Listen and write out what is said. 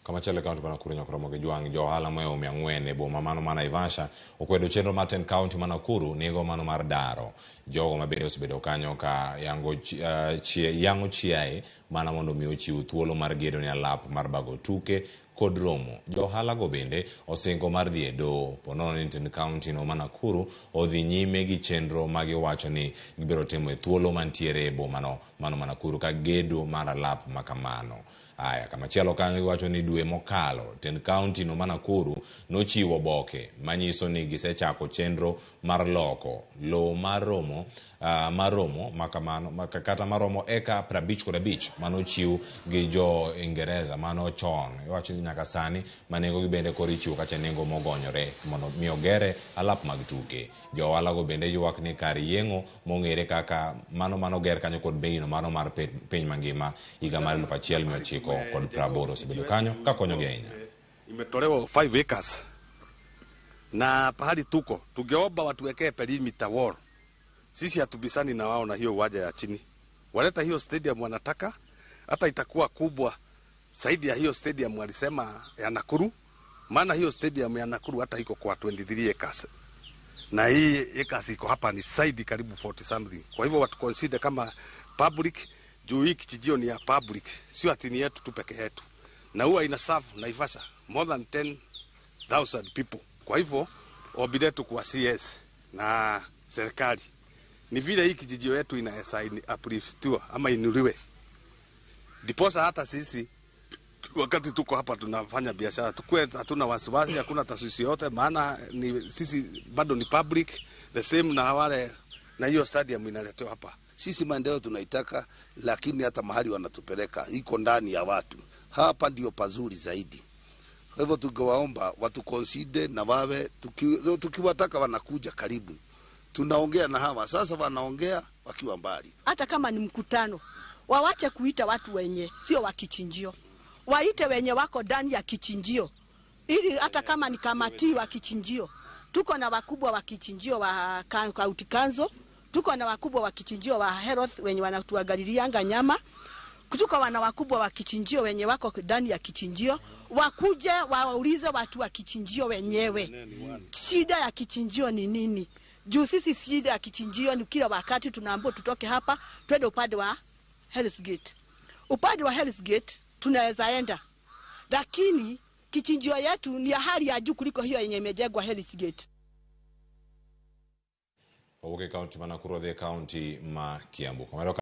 Kamachielo e kaunti ma Nakuru nyaka romo gi jwang' jo ohala mohewo 400 e boma mano ma Naivasha okwedo chenro mar tend kaunti ma Nakuru nigo mano mar daro jogo ma bende osebedo kanyo ka yango yang'o chiaye mana mondo mi ochiw thuolo mar gedo ne alap mar bago tuke kod romo. Jo ohala go bende osingo mar dhi e doho ponono ni tend kaunti no ma Nakuru odhi nyime gi chenro ma giwacho ni gibiro timo e thuolo mantiere e boma no mano ma Nakuru ka gedo mar alap ma kamano. Aya, kamachielo kanyo giwacho ni dwe mokalo, tend kaunti no ma Nakuru nochiwo oboke manyiso ni gisechako chenro mar loko lowo mar romo mar romo makamano kata maromo eka 55 manochiw gi jo Ingereza mano chon. Iwacho ni nyaka sani ma nengo gi bende koro ichiwo kacha nengo mogonyore mondo mi ogere alap mag tuke. Jo ohala go bende ywak ni kar yeng'o mong'ere kaka mano mano ger kanyo kod bengi no mano mar piny mangima higa mar 1980 osebedo kanyo ka konyogi ahinya. Imetolewa 5 acres na pahali tuko tungeomba watuwekee perimeter wall. Sisi hatubisani na wao na hiyo uwanja ya chini, waleta hiyo stadium wanataka, hata itakuwa kubwa zaidi ya hiyo stadium walisema ya Nakuru, maana hiyo stadium ya Nakuru hata iko kwa 23 acres na hii acres iko hapa ni zaidi karibu 40 something. Kwa hivyo watu consider kama public, juu hii kichinjio ni ya public, sio ati ni yetu tu peke yetu, na huwa ina serve Naivasha more than 10,000 people. Kwa hivyo ombi letu kwa CS na serikali ni vile hii kijijio yetu inaweza upliftiwa ama inuliwe, ndiposa hata sisi wakati tuko hapa tunafanya biashara tukue hatuna wasiwasi, hakuna tashwishi yote, maana ni sisi bado ni public the same na wale na hiyo stadium inaletewa hapa. Sisi maendeleo tunaitaka, lakini hata mahali wanatupeleka iko ndani ya watu. Hapa ndio pazuri zaidi. Kwa hivyo tungewaomba watu consider na wawe tukiwataka wanakuja karibu. Tunaongea na hawa sasa, wanaongea wakiwa mbali. Hata kama ni mkutano, wawache kuita watu wenye sio wa kichinjio, waite wenye wako ndani ya kichinjio, ili hata kama ni kamati wa kichinjio. Tuko na wakubwa wa kichinjio wa county council, tuko na wakubwa wa kichinjio wa health wenye wanatuangalilianga nyama, tuko wana wakubwa wa kichinjio wenye wako ndani ya kichinjio, wakuje waulize watu wa kichinjio wenyewe shida ya kichinjio ni nini. Juu sisi shida ya kichinjio ni kila wakati tunaambiwa tutoke hapa twende upande wa Hell's Gate. Upande wa Hell's Gate tunaweza enda, lakini kichinjio yetu ni ya hali ya juu kuliko hiyo yenye imejengwa Hell's Gate. Wawuok e kaunti ma Nakuru wadhi e kaunti ma Kiambu.